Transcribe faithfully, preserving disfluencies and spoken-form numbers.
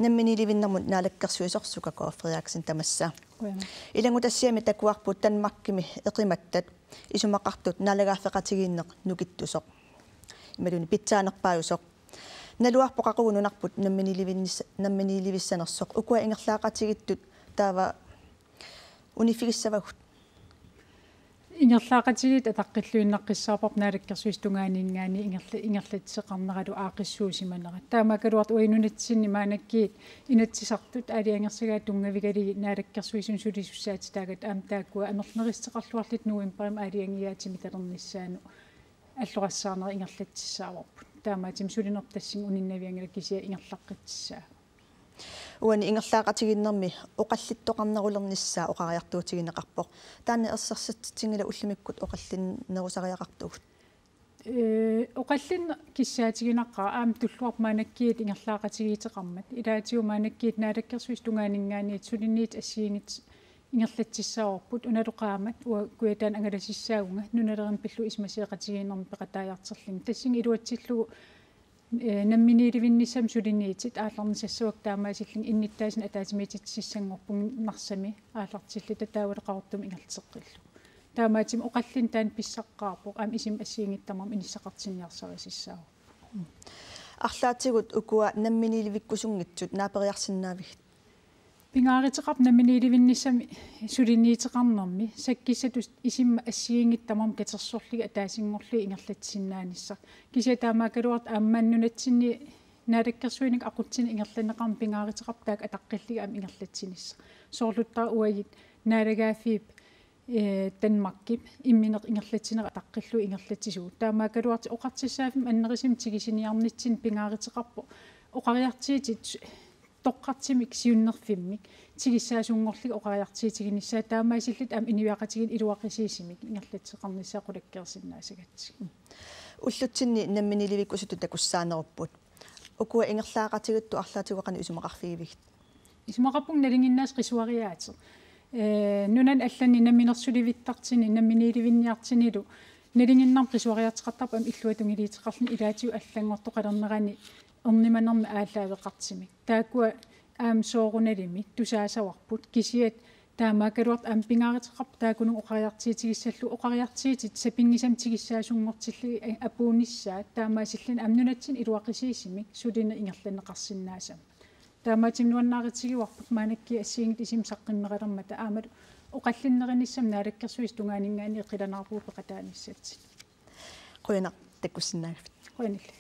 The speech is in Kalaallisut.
Namminiilivinnermut naalakkersuisoq Suka K. Frederiksen tamassa. Qujanaq. Ilanngutassiami takuarput Danmarkimi eqimattat isumaqartut naalagaaffeqatigiinneq nukittusoq. Imaluunniit pitsaanerpaajusoq. Naluarpoq qaqugu nunarput namminiilivinnis-, namminiilivissanersoq, ukua ingerlaaqatigiittut taava uniffigissavagut? Ingerlaaqatigiit ataqqilluinnaqqissaarparput naalakkersuisut tungaaninngaanniit ingerla-, ingerlatseqarneralu aaqqissuussimanerat. Taamaakkaluartoq uagut nunatsinni maannakkut Inatsisartut aalajangersagaat tunngavigalugit naalakkersuisuni sulisussaatitaagat aamma taakkua amerlanerissuteqarluarlutik novembarimi aalajangigaat timitalernissaannut allorassaarnerat ingerlatsissaavarput. Taamaattumik sulinerput tassani uninnavianngilaq, kisianni ingerlaqqittussaavoq. Uani ingerlaaqatigiinnermi oqallittoqarnerulernissaa oqariartuutigineqarpoq. Taanna ersersitsitsinngilaq, ullumikkut oqallinnerusariaqartugut? Ee, oqallinneq kissaatiginaqaaq, aamma tulluarput maannakkut ingerlaaqatigiittoqarmat. Ilaatigut maannakkut naalakkersuisut tungaaninngaanniit suliniutit assigiinngitsut ingerlatsissaavarput, unalu qaammat uanga Kujataani angalasissaavunga nunalerineq pillugu isumasioqatigiinnermik peqataajartorluni. Tassani iluatsillugu, ee, namminiilivinnissamut suliniutit aallarnisassavakka, taamaasillunga innuttaasunik ataatsimiititsissanngorpunga Narsami aallartilluta, taavalu Qaqortumi ingerlateqqillugu. Taamaattumik oqallinneq taanna pissaqqaarpoq, aamma isummat assigiinngitsut tamarmik inissaqartinniarsarisussaavoq. Arlaatigut ukua namminiilivikkusunngitsut naaperiarsinnaavigit? Pingaaruteqarpoq namminiilivinnissamut suliniuteqarnermi sakkissatut isummat assigiinngitsut tamarmik katersorlugit ataasinngorlugit ingerlatsisinnaanissaq. Kisianni taamaakkaluartoq aamma nunatsinni naalakkersuinikkut aqutsineq ingerlanneqarmat pingaaruteqarpoq taakku ataqqillugit aamma ingerlatsinissaq. Soorluttara uagut naalagaaffiup, ee, Danmarkip immineq ingerlatsineq ataqqillugu ingerlatsisugut. Taamaakkaluartoq oqartussaaffimmik annerusumik tigusiniarnitsinni pingaaruteqarpoq oqariartuutit toqqartumik siunnerfimmik tigussaasunngorlugit oqariartuutiginissaat, taamaasilluta aamma inuiaqatigiinni iluaqutigisumik ingerlatseqarnissaat qulakkeersinnaassagatsigit. Ullutsinni namminiilivikkusutut takussaanerupput. Ukua ingerlaaqatigiittut arlaatigut qanoq isumaqarfigivigit? Isumaqarpunga nalinginnaasumik qisuariaaseq. Ee, nunani allani namminersulivittartuni, namminiilivinniartunilu nalinginnarmik qisuariartoqartarpoq aamma illuatungiliuteqarluni ilaatigut allanngortoqalernerani ernumanermik aallaaveqartumik. Taakkua aamma soorunalimi tusaasavarput, kisianni taamaakkaluartoq aamma pingaaruteqarpoq taakkununnga oqariartuutigissallugu, oqariartuutit sapinngisamik tigussaasunngortillugit apuunnissaat, taamaasilluni aamma nunatsinni iluaqutigisumik sulineq ingerlanneqarsinnaasammat. Taamaattumik nuannaarutigivarput maannakkut assigiinngitsut isummat saqqummerulermata aammalu oqallinnerunissami naalakkersuisut tungaaninngaanniit qilanaarpugut peqataanissatsinnut. Qujanaq takkussinnaagavit. Qujanillu.